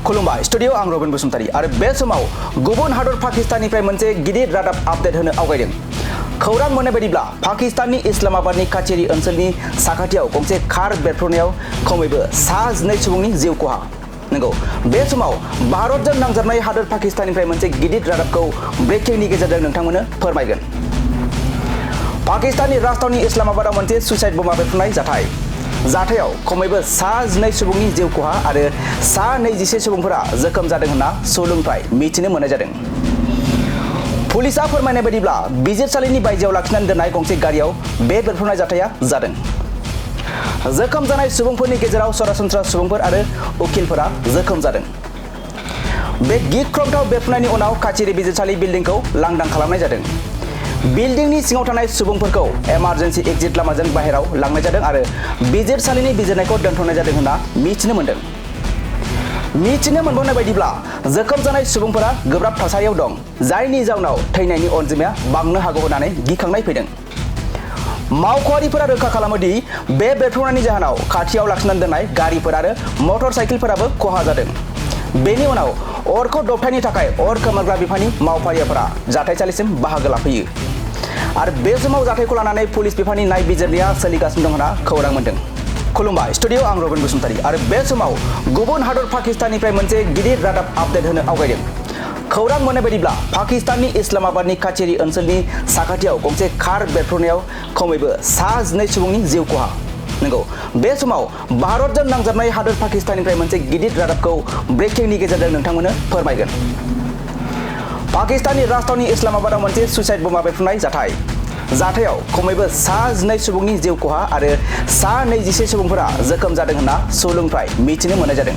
खुलुमबाय स्टुडियो आं रबिन बसुमतारी आरो बे समाव गुबुन हादर पाकिस्ताननिफ्राय मोनसे गिदिर रादाब आपडेट होनो आवगायदों। खौरां मोननाय बायदिब्ला पाकिस्ताननि इस्लामाबादनि काचेरी ओनसोलनि साखाथियाव गंसे कार बेरफ्रुनायाव खमैबो 12 सुबुंनि जिउ खहा। नंगौ, बे समाव भारतजों नांजाबनाय हादर पाकिस्ताननिफ्राय मोनसे गिदिर रादाबखौ ब्रेकिंनि गेजेरजों नोंथांमोननो फोरमायगोन। पाकिस्ताननि राजधानी इस्लामाबादाव मोनसे सुइसाइड बमा बेरफ्रुनाय जाथायाव खमैबो 12 सुबुंनि जिउ खहा आरो 21 सुबुंफोरा जोखोम जादों होनना सुलुंनिफ्राय मिथिनो मोननाय जादों। पुलिसआ फोरमायनाय बायदिब्ला बिजिरसालिनि बायजोआव लाखिनानै दोननाय गंसे गारियाव बे बेरफ्रुनाय जाथाया जादों। जोखोम जानाय सुबुंफोरनि गेजेराव सरासनस्रा सुबुंफोर आरो उखिलफोरा जोखोम जादों। बे गिख्रंथाव बेरफ्रुनायनि उनाव काचेरी बिजिरसालि बिल्डिंखौ लांदां खालामनाय जादों। बिल्डिंनि सिङाव थानाय सुबुंफोरखौ इमारजेन्सि एक्जिट लामाजों बाहेराव लांनाय जादों आरो बिजिरसालिनि बिजिरनायखौ दोनथ'नाय जादों होनना मिथिनो मोनदों। मिथिनो मोनबावनाय बायदिब्ला जोखोम जानाय सुबुंफोरा गोब्राब थासारियाव दं, जायनि जाउनाव थैनायनि अनजिमाया बांनो हागौ होननानै गिखांनाय फैदों। मावख'आरिफोरा रोखा खालामो दि बे बेरफ्रुनायनि जाहोनाव खाथियाव लाखिनानै दोननाय गारिफोर आरो मटर साइकेलफोराबो खहा जादों। बेनि उनाव अरखौ दबथायनो थाखाय अर खोमोरग्रा बिफाननि मावफारियाफोरा जाथायसालिसिम बाहागो लाफैयो आरो बे समाव जाथायखौ लानानै पुलिस बिफाननि नायबिजिरनाया सोलिगासिनो दं होनना खौरां मोनदों। खुलुमबाय स्टुडियो आं रबिन बसुमतारी आरो बे समाव गुबुन हादर पाकिस्ताननिफ्राय मोनसे गिदिर रादाब आपडेट होनो आवगायदों। खौरां मोननाय बायदिब्ला पाकिस्ताननि इस्लामाबादनि काचेरी ओनसोलनि साखाथियाव गंसे कार बेरफ्रुनायाव खमैबो 12 सुबुंनि जिउ खहा। नंगौ, बे समाव भारतजों नांजाबनाय हादर पाकिस्ताननिफ्राय मोनसे गिदिर रादाबखौ ब्रेकिंनि गेजेरजों नोंथांमोननो फोरमायगोन। पाकिस्ताननि राजधानी इस्लामाबादाव मोनसे सुइसाइड बमा बेरफ्रुनाय जाथायाव खमैबो 12 सुबुंनि जिउ खहा आरो 21 सुबुंफोरा जोखोम जादों होनना सुलुंनिफ्राय मिथिनो मोननाय जादों।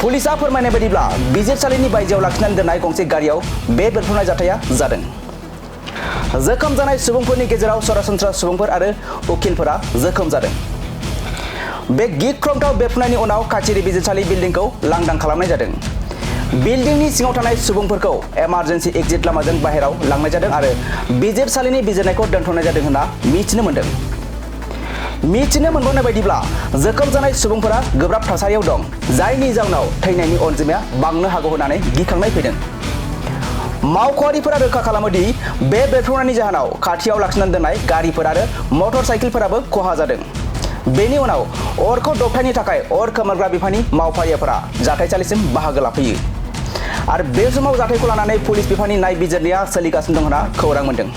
पुलिसआ फोरमायनाय बायदिब्ला बिजिरसालिनि बायजोआव लाखिनानै दोननाय गंसे गारियाव बे बेरफ्रुनाय जाथाया जादों। जोखोम जानाय सुबुंफोरनि गेजेराव सरासनस्रा सुबुंफोर आरो उखिलफोरा जोखोम जादों। बे गिख्रंथाव बेरफ्रुनायनि उनाव काचेरी बिजिरसालि बिल्डिंखौ लांदां खालामनाय जादों। बिल्डिंनि सिङाव थानाय सुबुंफोरखौ इमारजेन्सि एक्जिट लामाजों बाहेराव लांनाय जादों आरो बिजिरसालिनि बिजिरनायखौ दोनथ'नाय जादों होनना मिथिनो मोनदों। मिथिनो मोनबावनाय बायदिब्ला जोखोम जानाय सुबुंफोरा गोब्राब थासारियाव दं, जायनि जाउनाव थैनायनि अनजिमाया बांनो हागौ होननानै गिखांनाय फैदों। मावख'आरिफोरा रोखा खालामो दि बे बेरफ्रुनायनि जाहोनाव खाथियाव लाखिनानै दोननाय गारिफोर आरो मटर साइकेलफोराबो खहा जादों। बेनि उनाव अरखौ दबथायनो थाखाय अर खोमोरग्रा बिफाननि मावफारियाफोरा जाथायसालिसिम बाहागो लाफैयो आरो बे समाव जाथायखौ लानानै पुलिस बिफाननि नायबिजिरनाया सोलिगासिनो दं होनना खौरां मोनदों।